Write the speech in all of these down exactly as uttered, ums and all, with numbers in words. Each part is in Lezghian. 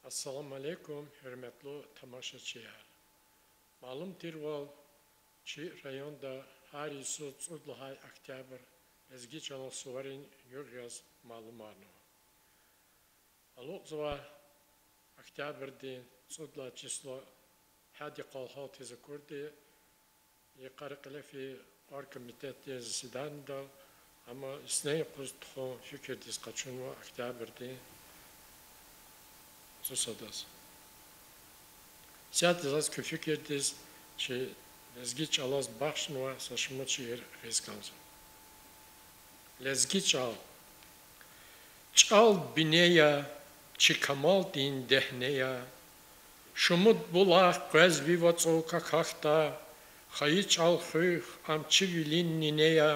Ассаламу алейкум, гьуьрметлу тамашачияр! Малум тирвал, чи районда гьар йисуз цӀуд лагьай октябрь лезги чӀалан суварин югъ яз малумарнава. Алукьзава октябрдин цӀуд лагьай число, гьади къал гьалтиз акурди, йикъара кьиле фейи оргкомитетдин заседанидал, амма иснен юкъуз тухун фикирдиз къачунва октябрдин цӀусад йисуз. Исятда заз куь фикирдиз чи лезги чӀалаз бахшнавай са шумуд шиир гъиз кӀанзава. Лезги чӀал. ЧӀал бине я, чи камалдин дегьне я. Шумуд булах къвез ви вацӀу какахьда, хайи чӀал хуьх, ам чи вилин нине я,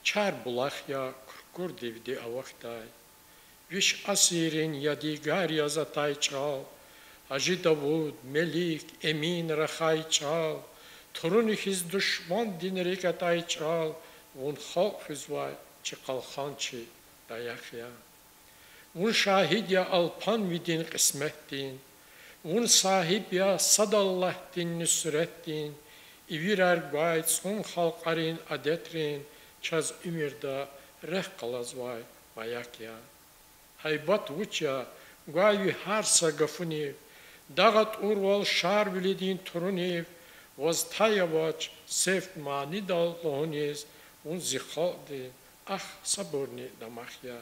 чар булах я, куркурдивди авахьдай. Виш асиррин ядигар яз атай чӀал, Гьажи Давуд, Мелик, Эмин рахай чӀал, туруни хьиз душмандин рикӀ атӀай чӀал, вун халкь хуьзвай чи къалхан, чи даях я. Вун шагьид я алпанвидин кьисметдин, вун сагьиб я сад Аллагьдин нусретдин, ивирар гвай цӀун халкьарин адетрин, чаз уьмуьрда рехъ къалазвай маяк я. Гьайбат вуч я, гвай ви гьар са гафунив, дагъ атӀурвал Шарвилидин турунив, ваз тай авач сифт манидал лугьуниз, вун зи халкьдин, ахь, сабурни дамах я.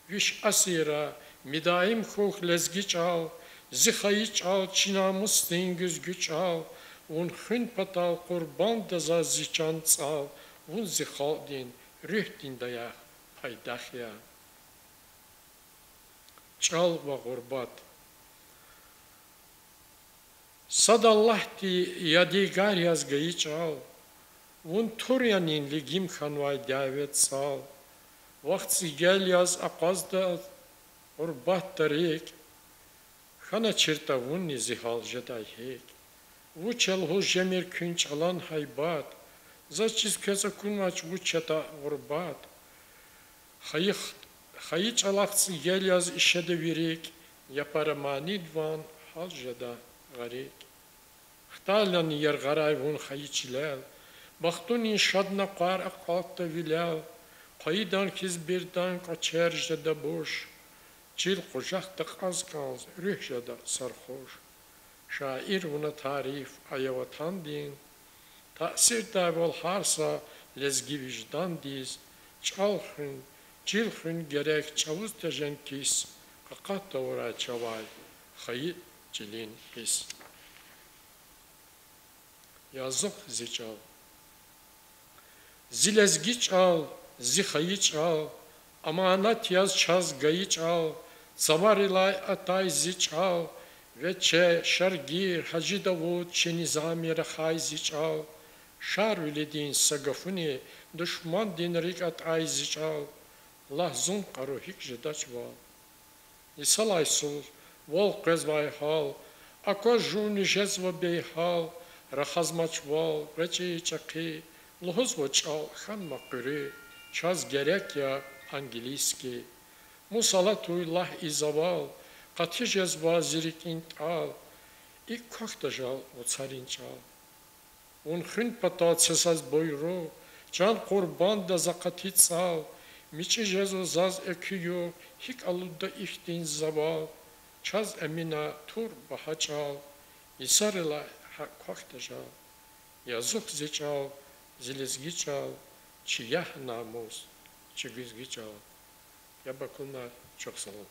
Виш асирра мидаим хьухь, лезги чӀал, зи хайи чӀал, чи намусдин гуьзгуь чӀал, вун хуьн патал къурбанда заз зи чан цӀал, вун зи халкьдин, руьгьдин даях, пайдах я. ЧӀал ва гъурбат. Сад Аллагьди ядигар яз гайи чӀал, вун тур я нин лигим хьанвай дяве цӀал, вахт цӀигел яз акъвазда гъурбатда рикӀ, хьаначиртӀа вунни зи гьал жедай гьикӀ. Вуч я лугьуз жемир куьн чӀалан гьайбат, заз чиз квез акунвач вуч ятӀа гъурбат. Хайи, хайи чӀалахъ цӀигел яз ишеда ви рикӀ, япара манид ван гьал жеда гъарикӀ. Хтайлани яргъарай вун хайи чилел, бахтунин шад накъвар акьалтда вилел, къвайидан хьиз бирдан кӀвачер жеда буш, чил къужахда кьаз кӀанз, руьгь жеда сархуш. Шаир, вуна тариф ая Ватандин, таъсирдайвал гьар са лезги виждандиз, чӀал хуьн, чил хуьн герек чӀавуз тежен кис, къакъат тавурай чавай хайи чилин гьисс. Язух зи чӀал. Зи лезги чӀал, зи хайи чӀал, аманат яз чаз гайи чӀал, цаварилай атай зи чӀал, Вече, Шаргир, Гьажи Давуд, чи Низами рахай зи чӀал, Шарвилидин са гафуни душмандин рикӀ атӀай зи чӀал, лагь, зун кьару гьикӀ жедач вал. Йисалай суз вал къвезвай гьал, акваз жувни жезва бейгьал, рахазмач вал гъвечӀи-чӀехи, лугьузва чӀал хьанма къуьруь, чаз герек я английский. Мус алатуй лагь и завал, къати жезва зи рикӀин тӀал, икӀ квахьда жал вуцарин чӀал. Вун хуьн патал це заз буйругъ, чан къурбанда за къати цӀал, мичӀи жезва заз экуь югъ, гьикӀ алудда ихьтин завал, чаз Эмина тур багьа чӀал, йисарилай гьакӀ квахьда жал. Язух зи чӀал, зи лезги чӀал, чи ягь-намус, чи гуьзгуь чӀал. Яб акунмай, чухсагъул.